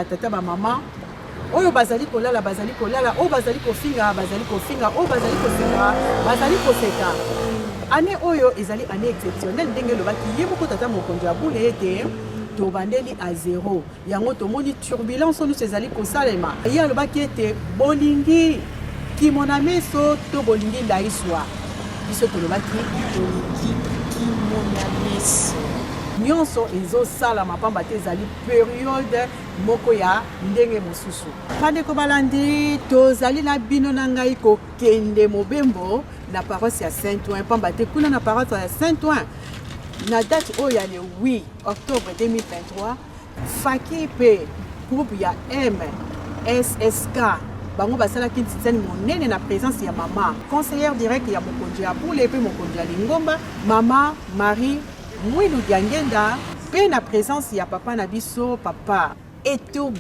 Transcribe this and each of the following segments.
batata, bamama oyo bazali kolala bazali kolala, oyo bazali kofinga bazali kofinga, oyo bazali koseka bazali koseka. Année oyo ezali année exceptionnelle, ndenge elobaki ye moko tata mokonzi ya bule ete tobandeli à zéro. Yango tomoni turbulence oyo nyonso ezali kosalema. Ye alobaki ete bolingi kimona meso to bolingi ndaiswa. Biso tolobaki tolingi kimona meso. Nyonso ezosalama pamba te ezali periode moko ya ndenge mosusu. Bandeko balandi, tozali na bino na ngai kokende mobembo na paroisse ya Saint-Ouen, pamba te kuna na paroisse ya Saint-Ouen na date oyo ya le 8 octobre 2023, Faki mpe groupe ya MSSK bango basalaki ntinzani monene na présence ya mama conseillère directe ya mokonzi ya bule mpe mokonzi ya lingomba mama Marie Mwilu Diangenda, mpe na présence ya papa na biso papa Eto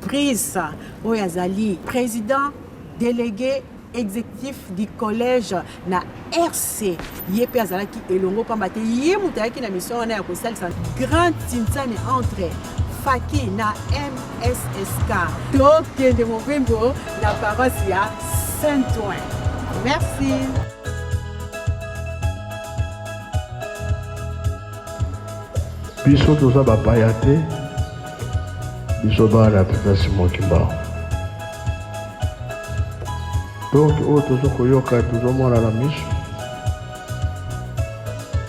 Brice oyo azali président délégué exécutif du collège na RC. Ye mpe azalaki elongo pamba te ye moto ayaki na mission wana ya kosalisa grand tintsani entre Faki na MSSK. Tokende mobembo na paroisse ya Saint-Ouen. Merci. Biso toza bapaya te, biso bana tata Simon Kimbangu. Donc oyo tozo koyoka tozomona na miso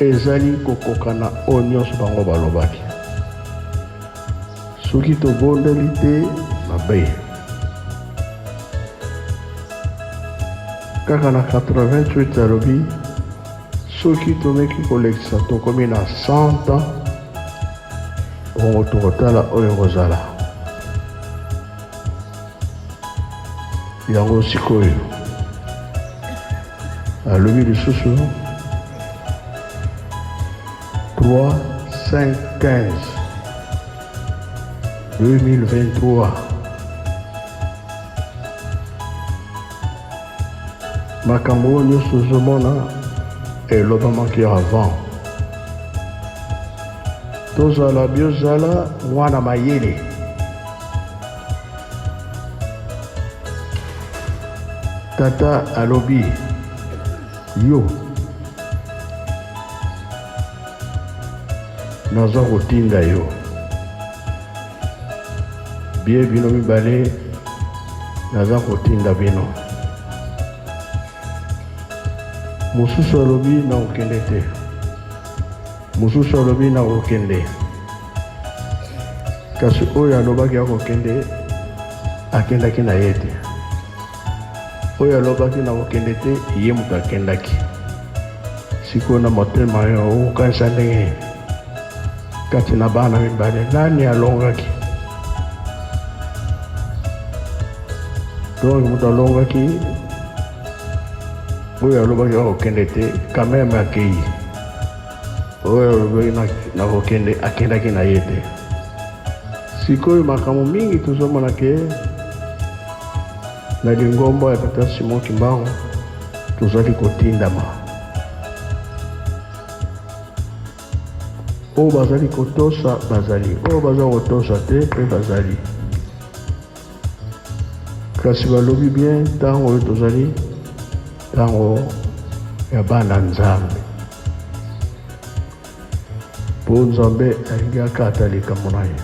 ezali kokokana oyo nyonso bango balobaki. Soki tobondeli te mabe. Kaka na 88 alobi soki tomeki kolekisa tokomi na 100 ans, bongo tokotala oyo ekozala. Yango sikoyo alobi lisusu 3 5 15 2023 makambo oyo nyonso ozomona elobamaki avant. Tozala biozala mwana mayele. Tata alobi yo naza kotinda yo bie bino mibale naza kotinda bino. Mosusu alobi nakokende te, mosusu alobi nakokende, kasi oyo alobaki akokende akendaki na ye te. Oyo alobaki nakokende te, ye moto akendaki. Sikoyo na motema yo okokanisa ndenge kati na bana mibale nani alongaki? Donc moto alongaki oyo alobaki akokende te, quand même akei. Oyo alobaki nakokende akendaki na ye te. Sikoyo makambo mingi tozomona ke na lingomba ya tata Simon Kimbangu tozali kotindama. Oyo bazali kotosa bazali, oyo baza kotosa te mpe bazali. Kasi balobi bien ntango oyo tozali ntango ya bana Nzambe, mpo Nzambe alingi akata likambo na ye.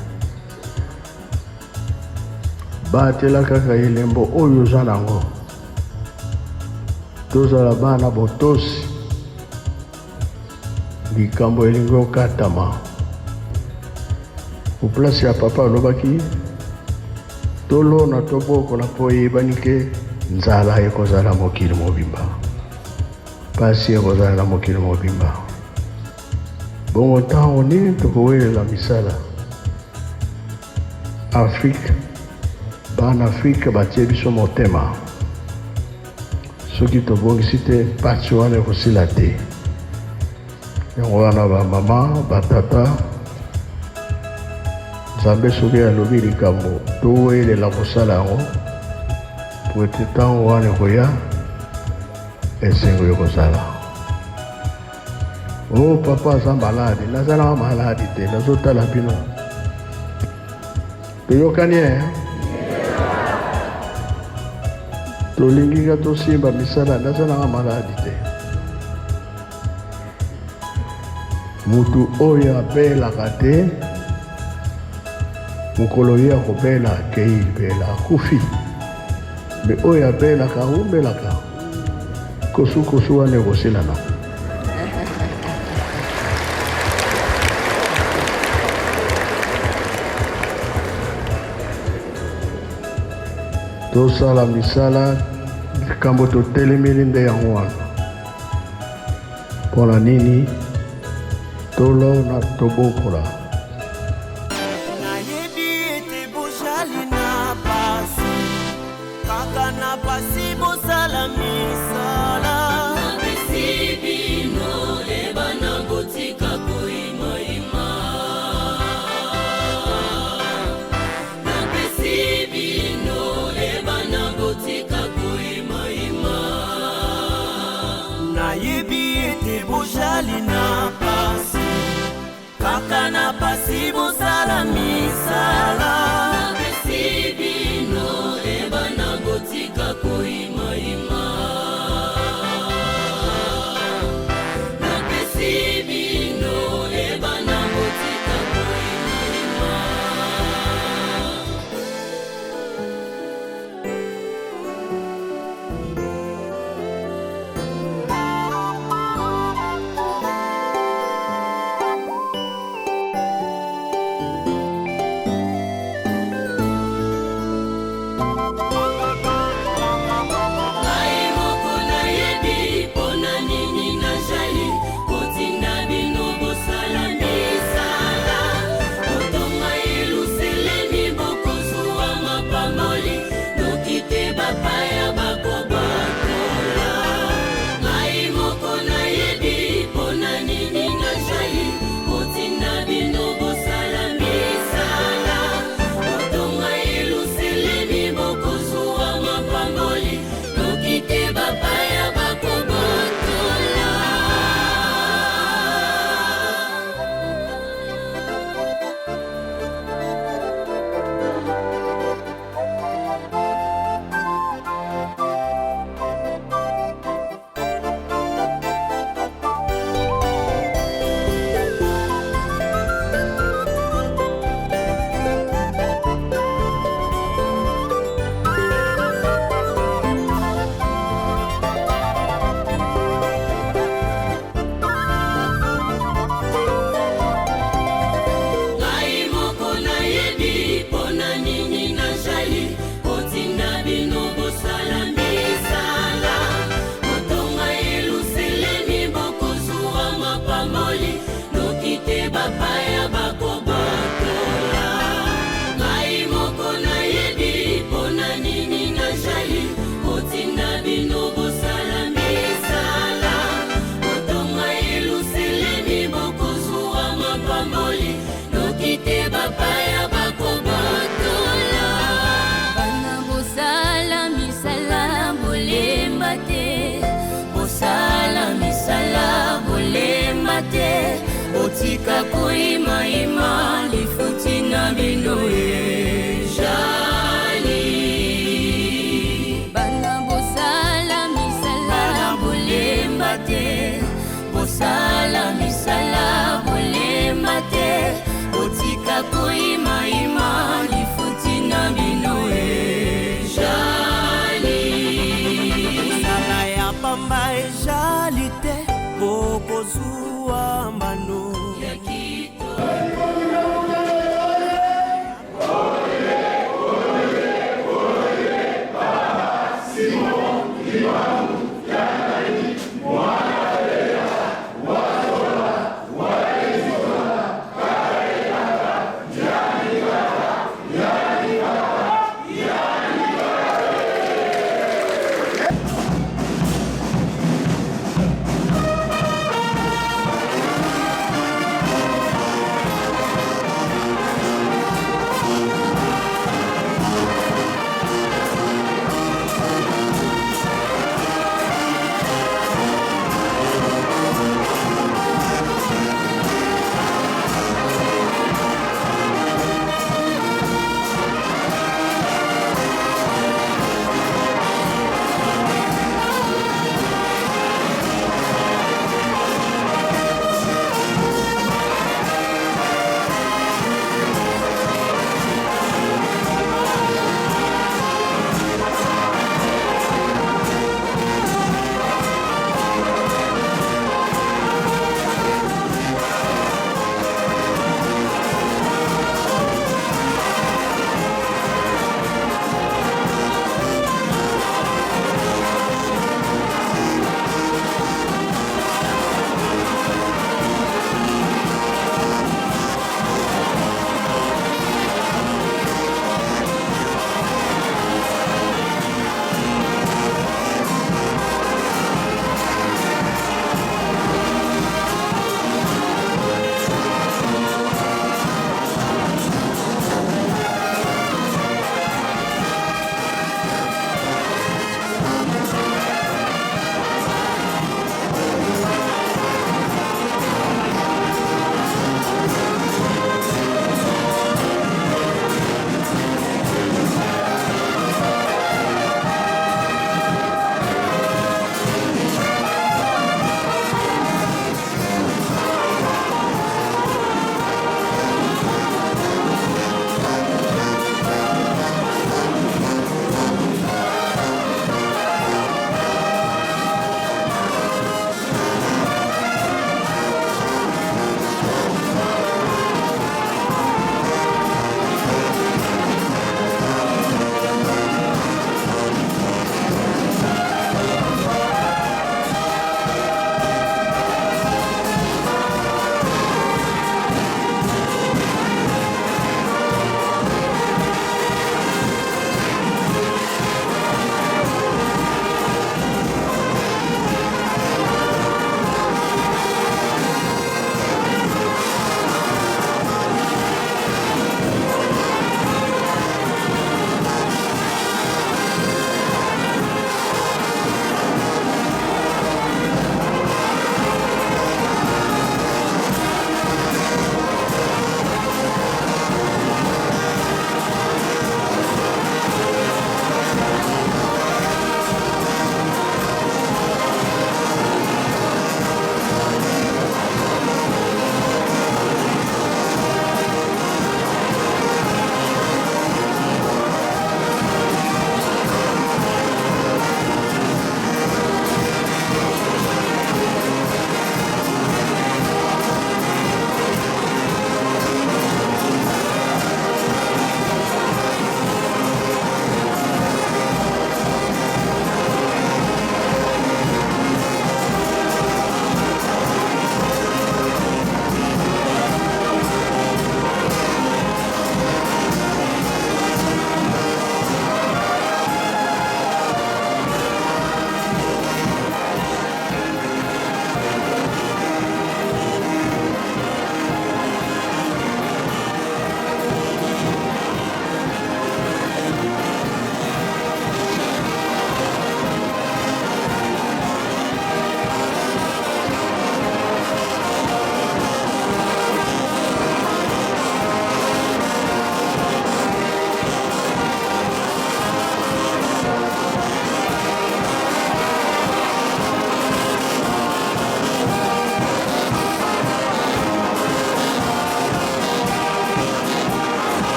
Batela kaka elembo oyo oza nango. Tozala bana botosi. Likambo elingi okatama. Oplasi ya papa alobaki tolona tobokola mpo eyebani ke nzala ekozala mokili mobimba, mpasi ekozala na mokili mobimba. Bongo ntango nini tokowelela misala? Afrique, bana Afrique batie biso motema. Soki tobongisi te, mpasi wana ekosila te. Yango wana bamama, batata, Nzambe soki alobi likambo, towelela kosala yango po ete ntango wana ekoya, esengo ekozala. Oh papa aza maladi, nazalaka maladi te, nazotala bino. Toyokani eh? Tolingi ka tosimba misala, naza nanga maladi te. Mutu oyo abelaka te, mokolo ye akobela akei libela, akufi. Me oyo abelaka awumelaka, kosukosu wana ekosila na tosala misala. Likambo totelemeli nde yango wana. Mpo na nini tolona tobokola? Nayebi ete bozali na pasi, kaka na pasi bosala misala. Napesi bino ebana botika koyimayima. Napesi bino ebana botika koyimayima. Nayebi ete bozali na pasi, kaka na pasi bosala misala. Napesi bino ebana botika koyimayima. Napesi bino ebana botika koyimayima. Ngai moko nayebi mpona nini nazali kotinda bino bosala misala. Kotonga Yelusalemi, bokozwa mapamboli, noki te bapaya bakobotola. Ngai moko nayebi mpona nini nazali kotinda bino bosala misala. Kotonga Yelusalemi, bokozwa mapamboli, noki te bapaya bakobotola. Ngai moko nayebi mpona nini nazali kotinda bino bosala misala. Kotonga Yelusalemi, bokozwa mapamboli, noki te bapaya bakobotola. Ngai moko nayebi mpona nini nazali kotinda bino bosala misala. Kotonga Yelusalemi, bokozwa mapamboli, noki te bapaya bakobotola. Bana bosala misala, bolemba te. Bosala misala, bolemba te. Botika koyimayima, lifuti na bino ezali. Bana bosala misala, bolemba te. Bosala misala, bolemba te. Botika koyimayima, lifuti na bino ezali. Mosala ya pamba ezali te, bokozwa mbano. Ya kitoko.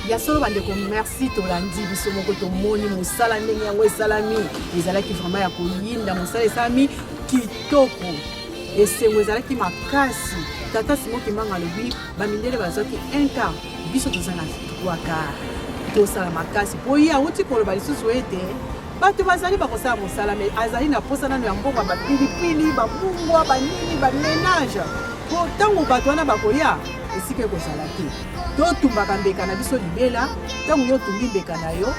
Ya solo bandeko, merci, tolandi biso moko, tomoni mosala ndenge yango esalami, ezalaki vraiment ya koyinda, mosala esalami kitoko, esengo ezalaki makasi. Tata Simon Kimbangu alobi bamindele bazwaki un quart, biso toza na trois quart, tosala makasi mpo ye awuti koloba lisusu ete bato bazali bakosala mosala, me azali na posa nano ya mbongo ya bapilipili, bamungwa, banini, bamenage. Mpo ntango bato wana bakoya, esika ekozala te. Totumbaka mbeka na biso libela. Ntango yo otumbi mbeka na yo,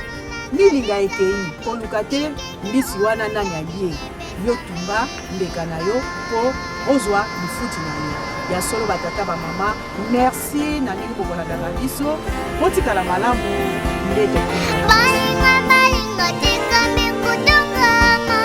milinga ekei koluka te mbisi wana nani alie. Yo tumba mbeka na yo mpo ozwa lifuti na yo. Ya solo batata bamama, merci na ndenge bokolandaka biso. Botikala malamu nde tokomi. Balinga balinga tika mikutunga mama.